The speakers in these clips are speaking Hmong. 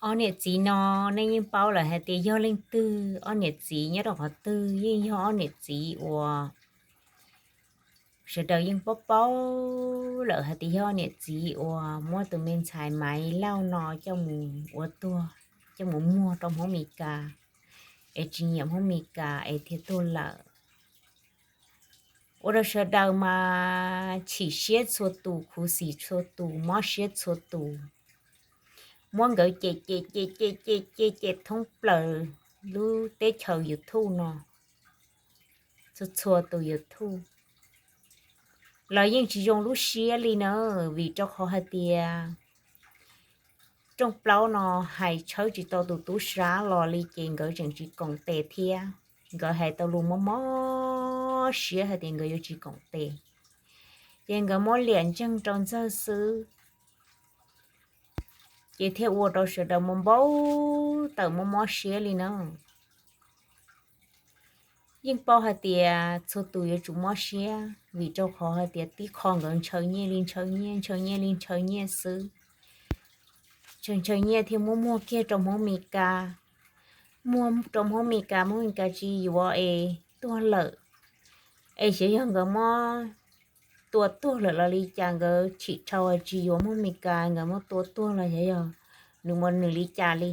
Ob niam txiv no nej yeej paub lawm hais tias yog leej twg, ob niam txiv nyob rau qhov twg, yeej yog ob niam txiv uas sawv daws yeej paub paub lawm hais tias yog niam txiv uas muab tus me ntxhais Maiv Lauj no coj mus ua tuag, coj mus muag rau Hmoob Mes Kas, es tsis nyiam Hmoob Mes Kas es thiaj tuag lawm. Ua rau sawv daws mas chim siab txhua tus, khuv xim txhua tus, mob siab txhua tus. Muab nkawd cem cem cem cem cem cem cem thoob plaws lub teb chaws YouTube no, txhua txhua tus YouTube los yeej tsis zoo lub siab li na, vim rau qhov hais tias rooj plaub no hais tshawb tsis tau tus tub sab los li ces nkawd tseem tsis koom tes thiab. Nkawd hais tau lus mob mob siab hais tias nkawd yuav tsis koom tes, ces nkawd muab liam ntseeg rau Ntxawg xwb, ces thiaj ua rau sawv daws mus npau taws mob mob siab li na. Yeej paub hais tias txhua tus yuav tsum mob siab vim rau qhov hais tias tib qho nkawd ntshaw nyiaj li ntshaw nyiaj, ntshaw nyiaj li ntshaw nyiaj xwb. Ntshaw ntshaw nyiaj thiaj muab muag kiag rau Hmoob Mes Kas, muag rau Hmoob Mes Kas, Hmoob Mes Kas tsis yuav es tuag lawm. Es xyov yog nkawd muab tua tuag lawm los li cas, nkawd chim dhau tsis yuav Hmoob Mes Kas, nkawd muab tua tuag los xyov yog nws mus nws li cas li.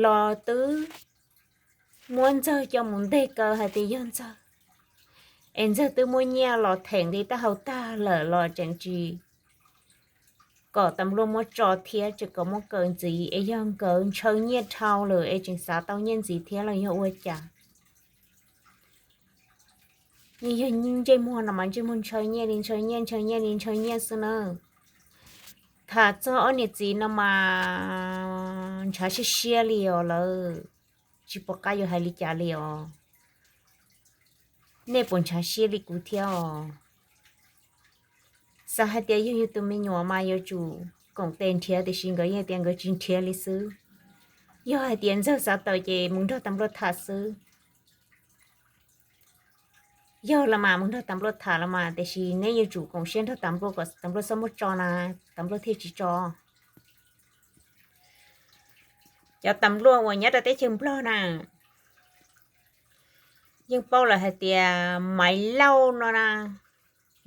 Los twb muab Ntxawg coj mus nteg kaw hais tias yog Ntxawg, es Ntxawg twb muab nyiaj los them nqi taub hau tag lawm los tseem tsis kom tas luaj muab tso thiab, tseem kom muab kaw ntxiv, es yog nkawd ntshaw nyiaj dhau lawm es tseem xav tau nyiaj ntxiv thiab los yog ua cas. Yeej yog ntsej muag no mas ntsej muag ntshaw nyiaj li ntshaw nyiaj, ntshaw nyiaj li ntshaw nyiaj xwb na. Tham txog ob niam txiv no mas ntshav siab siab li os lawm, tsis pom qab yuav hais li cas li os. Nej puas ntshav siab li kuv thiab os? Xav hais tias yog yus tus me nyuam mas yuav tsum koom tes nrhiav, tiam sis nkawd yeej tias nkawd tsis nrhiav li xwb. Yog hais tias Ntxawg xav tawm ces mus nrog tas luaj tham xwb. Yog los mas mus nrog tas luaj tham los mas, tiam sis neb yuav tsum koom siab nrog tas luaj kom tas luaj txhob muab tso na, tas luaj thiaj tsis tso. Cov tas luaj uas nyob rau teb chaws Nplog na, yeej paub lawm hais tias Maiv Lauj no na,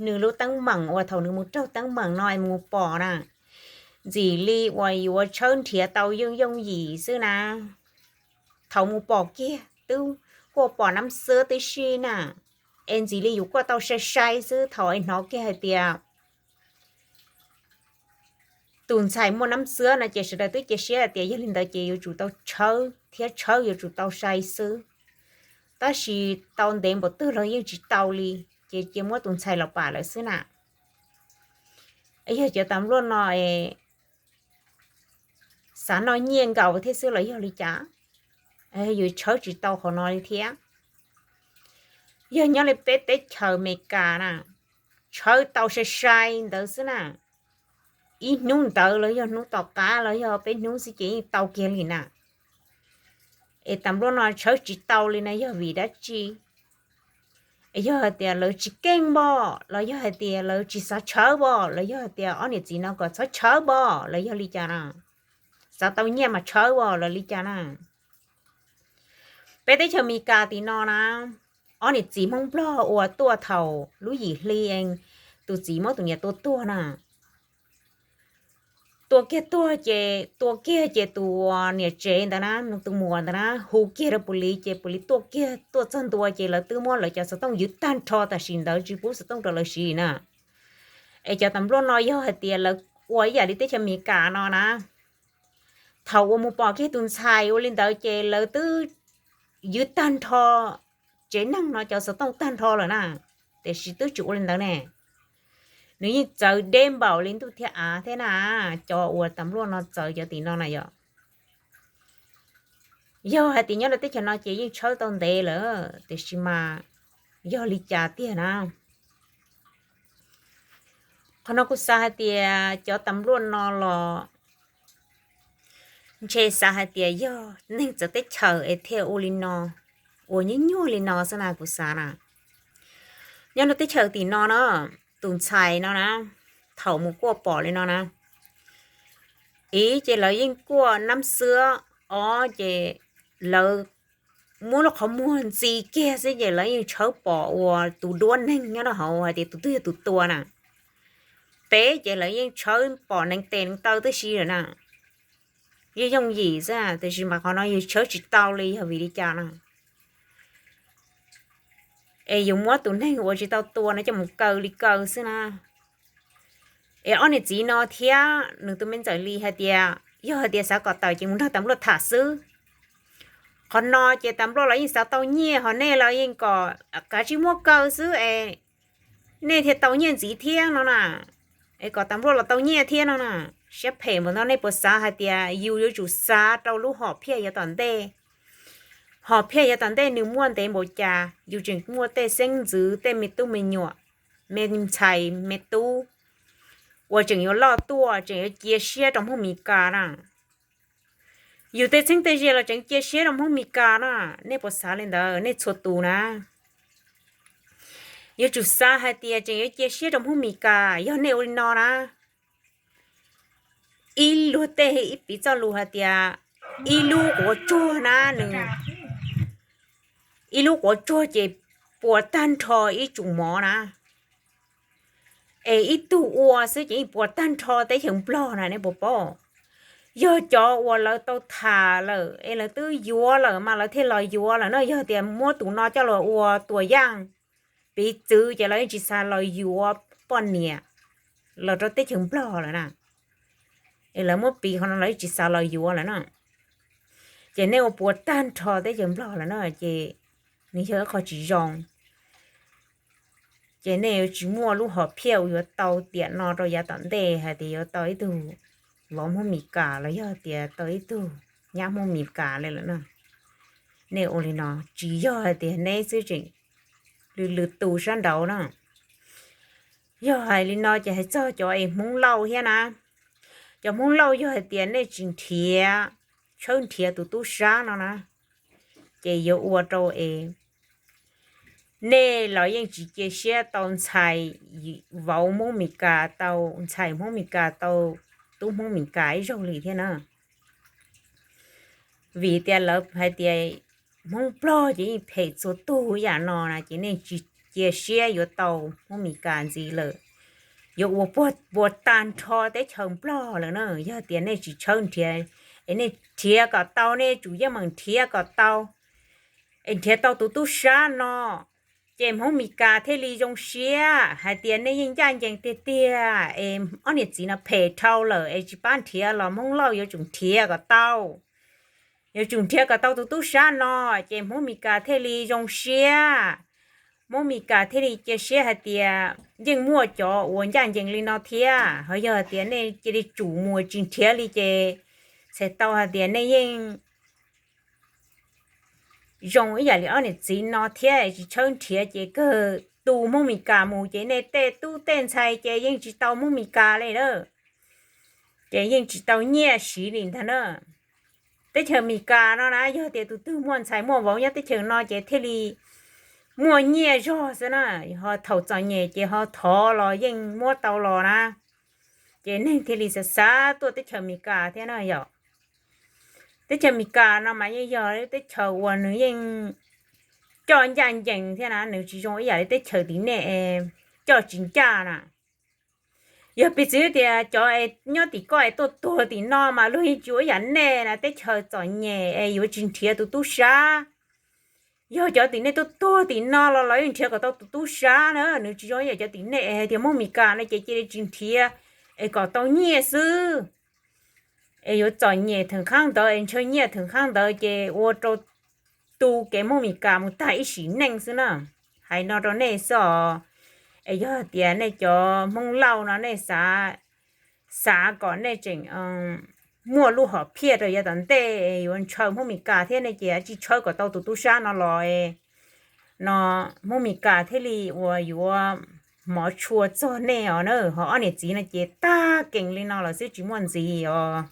nws lub teeb meem uas thaum nws mus raug teeb meem no es mus pom na, ntxim li uas yuav tshawb nrhiav tau yooj yooj yim xwb na. Thaum mus pom kiag twb kuaj pom nab xwab tib si na, es ntxim li yus kuaj tau sai sai xwb. Thaum es hnov kiag hais tias tus ntxhais muaj nab xwab no ces sawv daws twb cia siab hais tias yog li ntawd ces yuav tsum tau tshawb thiab tshawb yuav tsum tau sai xwb. Tab sis tau ntev npaum twg los yeej tsis tau li, ces cia muab tus ntxhais los pam lawm xwb na. Yog cov tas luaj no es xav noj nyiaj nkaus thiab xwb los yog li cas, yus tshawb tsis tau qhov no li thiab. Yog nyob li peb teb chaws Amelikas na, tshawb tau sai sai ntawd xwb na. Ib hnub ntawd los yog hnub tom qab los yog peb hnub xwb ces yeej tau kiag li na. Es tas luaj no tshawb tsis tau li na yog vim dab tsi? Es yog hais tias lawv tsis keej npom los yog hais tias lawv tsis xav tshawb npom los yog hais tias ob niam txiv no kom txhob tshawb npom los yog li cas na? Xav tau nyiaj mas tshawb npom los li cas na? Peb teb chaws Amelikas tim no na, ob niam txiv Hmoob Nplog uas tuaj thaum lub yim hli, tus txiv muab tus niam tua tuag na, tua kiag tuag ces, tua kiag ces tus niam tsev ntawd na, tus muam ntawd na hu kiag rau pus lis ces pus lis tuaj kiag tuaj txog ntua ces lawv twb muab lawv cov xov tooj ywv tag nrho tam sim ntawd tsis pub xov tooj rau lawv siv na. Es cov tas luaj no yog hais tias lawv ua ib yam li teb chaws Amelikas no na, thaum uas mus pom kiag tus ntxhais ua li ntawd ces lawv twb ywv tag nrho tsev neeg no cov xov tooj tag nrho lawm na, tiam sis twb tsis ua li ntawd ne. Nws yeej txawv deb npaum li ntuj thiab av thiab na, cov uas tas luaj no txawv cov tim no na yom. Yog hais tias nyob rau teb chaws no ces yeej tshawb tau ntev lawm, tiam sis mas yog li cas tiag na? Qhov no kuv xav hais tias cov tas luaj no los ntshe xav hais tias yog neeg txawv teb chaws es thiaj ua li no, ua nyuaj nyuaj li no xwb na kuv xav na. Nyob rau teb chaws tim no na, tus ntxhais no na, thaum mus kuaj pom li no na, Ib ces lawv yeej kuaj nab xwab, ob ces lawv muab lub qhov muag ntxi kiag xwb ces lawv yeej tshawb pom uas tus duab neeg nyob rau hauv hais tias tus twg yog tus tua na. Peb ces lawv yeej tshawb pom neev tes neev taw tib si lawm na. Yeej yooj yim xwb tiam sis mas qhov no yus tshawb tsis tau li yog vim li cas na? Es yus muab tus neeg uas tsis tau tua no coj mus kaw li kaw xwb na. Es ob niam txiv no thiab nws tus me ntxawm li hais tias yog hais tias xav kom tawm ces mus nrog tas npluaj tham xwb. Qhov no ces tas npluaj los yeej xav tau nyiaj, ho nej los yeej kom kav tsij muab kaw xwb es nej thiaj tau nyiaj ntxiv thiab no na. Es kom tas npluaj los tau nyiaj thiab no na. Siab phem npaum no nej puas xav hais tias yus yuav tsum xav rau lub hom phiaj yav tom ntej? Hom phiaj yav tom ntej nws muaj ntev npaum cas, yus tseem muaj tej xeeb ntxwv, tej me tub me nyuam, me ntxhais me tub uas tseem yuav loj tuaj, tseem yuav cia siab rau Hmoob Mes Kas na. Yus tej txheeb tej ze los tseem cia siab rau Hmoob Mes Kas na. Nej puas xav li ntawd nej txhua tus na? Yuav tsum xav hais tias tseem yuav cia siab rau Hmoob Mes Kas. Yog nej ua li no na, ib luag tej ib piv txoj lus hais tias ib lub quav tsuag na nws, ib lub quav tsuag ces puas tag nrho ib tsum mov na. Es ib tug ua xwb ces yeej puas tag nrho teb chaws Nplog na, nej puas paub? Yog cov uas lawv tau tham lawm es lawv twb yuav lawm mas lawv thiaj los yuav lawm na. Yog tias muab tus no coj los ua tua yaj piv txwv ces lawv yeej tsis xav los yuav poj niam los rau teb chaws Nplog lawm na. Es lawv muab piv qhov no lawv yeej tsis xav los yuav lawm na. Ces nej ua puas tag nrho teb chaws Nplog lawm na, ces nws yog ib qho tsis zoo. Ces nej yuav tsis muaj lub hom phiaj uas yuav tau tiam no rau yav tom ntej hais tias yuav tau ib tug vauv Hmoob Mes Kas los yog tias tau ib tug nyab Hmoob Mes Kas li lawm na. Nej ua li no tsis yog hais tias neb xwb, tseem lwm lwm tus sab nraud na. Yog hais li no ces hais txog cov es Hmoob Lauj thiab na. Cov Hmoob Lauj yog hais tias nej tsis nrhiav, tshawb nrhiav tus tub sab no na, ces yuav ua rau es nej los yeej tsis cia siab tau ntxhais vauv Hmoob Mes Kas, tau ntxhais Hmoob Mes Kas, tau tub Hmoob Mes Kas ib zaug li thiab na. Vim tias lawv hais tias Hmoob Nplog ces yeej phem txhua tus yam no na, ces nej tsis cia siab yuav tau Hmoob Mes Kas ntxiv lawm. Yuav ua puas tag nrho teb chaws Nplog lawm na. Yog tias nej tsis tshawb nrhiav, es nej nrhiav kom tau, nej tsum yeej meem nrhiav kom tau, es nrhiav tau tus tub sab no, ces Hmoob Mes Kas thiaj li zoo siab hais tias nej yeej ncaj ncees tiag tiag, es ob niam txiv no phem dhau lawm es tsis pab nrhiav los Hmoob Lauj yuav tsum nrhiav kom tau. Yuav tsum nrhiav kom tau tus tub sab no, ces Hmoob Mes Kas thiaj li zoo siab. Hmoob Mes Kas thiaj li cia siab hais tias yeej muaj cov uas ncaj ncees li no thiab. Ho yog hais tias nej cia li tsum mus tsis nrhiav li ces txhais tau hais tias nej yeej zoo ib yam li ob niam txiv no thiab, tsis tshawb nrhiav ces kawg tu Hmoob Mes Kas mus ces nej tej tub tej ntxhais ces yeej tsis tau Hmoob Mes Kas li lawm. Ces yeej tsis tau nyiaj siv li ntag na. Teb chaws Mes Kas no na, yog tias tus twg muaj ntxhais muaj vauv nyob teb chaws no ces thiaj li muaj nyiaj zog xwb na. Ho thaum txom nyem ces ho thov los yeej muab tau los na. Ces neeg thiaj li xav xav tuaj teb chaws Mes Kas thiab na yom. Teb chaws Mes Kas no mas yeej yog teb chaws uas nws yeej coj ncaj ncees thiab na, nws tsis zoo ib yam li teb chaws tim nej coj tsis ncaj na. Yog piv txwv tias cov es nyob tim koj es tuaj tuag tim no mas luag yeej tsis ua ib yam nej na, teb chaws txom nyem es yuav tsis nrhiav tus tub sab. Yog cov tim nej tuaj tuag tim no los lawv yeej nrhiav kom tau tus tub sab na, nws tsis zoo ib yam cov tim nej es hais tias Hmoob Mes Kas no ces cia li tsis nrhiav es kom tau nyiaj xwb. Es yuav txom nyem theem qhab ntawd es ntshaw nyiaj theem qhab ntawd ces ua rau tu kev Hmoob Mes Kas mus tag ib sim neej xwb na. Hais no rau nej xwb os. Es yog tias nej cov Hmoob Lauj no nej xav, xav kom nej tseem muaj lub hom phiaj rau yav tom ntej yuav ntshaw Hmoob Mes Kas thiab nej ces tsis tshawb kom tau tus tub sab no los no, Hmoob Mes Kas thiaj li uas yuav hmov tshua txog nej os na. Ho ob niam txiv no ces tag kees li no lawm xwb tsis muaj ntxiv os.